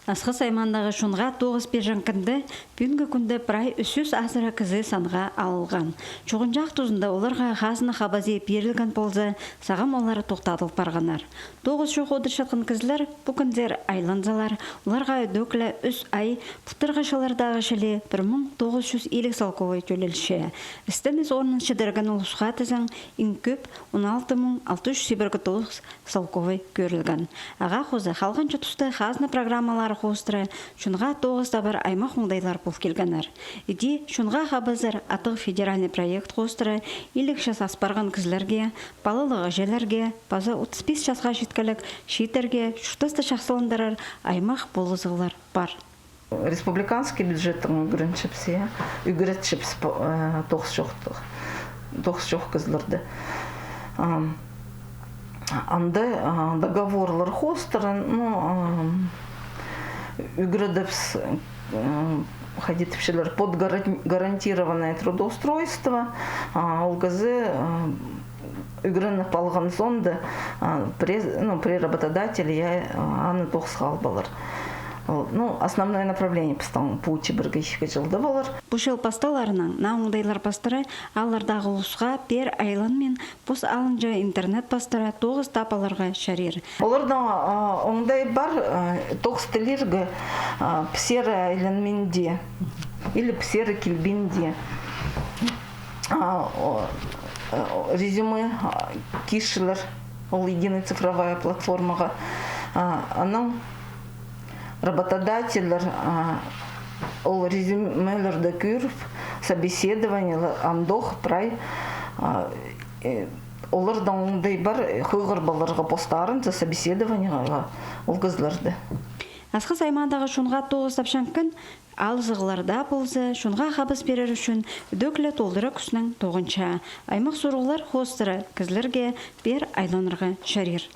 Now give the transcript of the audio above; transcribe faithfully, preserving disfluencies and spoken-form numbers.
Асхыс аймаандағы чонға тоғыс пирҷең кӱнде пӱӱнгі кӱнде прай ӱс чӱс азыра кізі санға алылған. Чуғынҷах тузында оларға хазна хабазы пирілген полза, сағам олар тохтадыл парғаннар. Тоғыс чох одырчатхан кізілер пу кӱнзер айланзалар, оларға ідӧк ле ӱс ай, пылтырғы чыллардағы чіли пір муң тоғыс чӱс илиг салковай тӧлелче. Істеніс орнын чідірген улусха тізең, иң кӧп он алты муң алты чӱс чибіргі тоғыс салковай кӧрілген. Ағаа хоза, халғанҷы туста хазна программалары хоостыра чонға тоғыс табар аймах оңдайлар пол килгеннер. Іди «Чонға хабазар» аттығ федеральный проект хоостыра илиг час ас парған кізілерге, палалығ іҷелерге паза отыс пис часха читкеліг чииттерге чуртасты чахсыландырар аймах полызығлар пар. Республиканский бюджеттең ӱгренчебіс, я, ӱгретчебіс по-, э, тоғыс чох, тоғыс чох кізілерді. Ам, анда, а, договорлар хоостыра, ну, ам, ӱгредібіс, м, хайди тіпчелер, под гаран-, гарантированное трудоустройство, а, ол кізі, а, ӱгреніп алған соонда, а, при, ну, при работодателе, я, а, аны тоғысха алып алар. Ол, ну, основное направление пістің пу чибіргі ікі чылда полар. Пу чыл пасталарынаң наа оңдайлар пастыра ааллардағы улусха пеер айланмин пос аалынҷа интернет пастыра тоғыс таап аларға чарир. Оларда, а, оңдай пар, а, тоғыс тілирге, а, піссер айланминде или піссер килбинде. А, о, э, резюме, а, кирчелер ол единая цифровая платформаға. А, анаң работодательлер, а, ол резюмелерді кӧріп, собеседованиелер андох прай, а, э, оларда оңдай пар, э, хығырып аларға постарын за собеседованиеға ол кізілерді. Асхыс аймаандағы чонға тоғыс тапчаң кӱн алызығларда полза, чонға хабас пирер ӱчӱн ідӧк ле толдыра кӱснең тоғынча. Аймах сурығлар хоостыра кізілерге пеер айланарға чарир.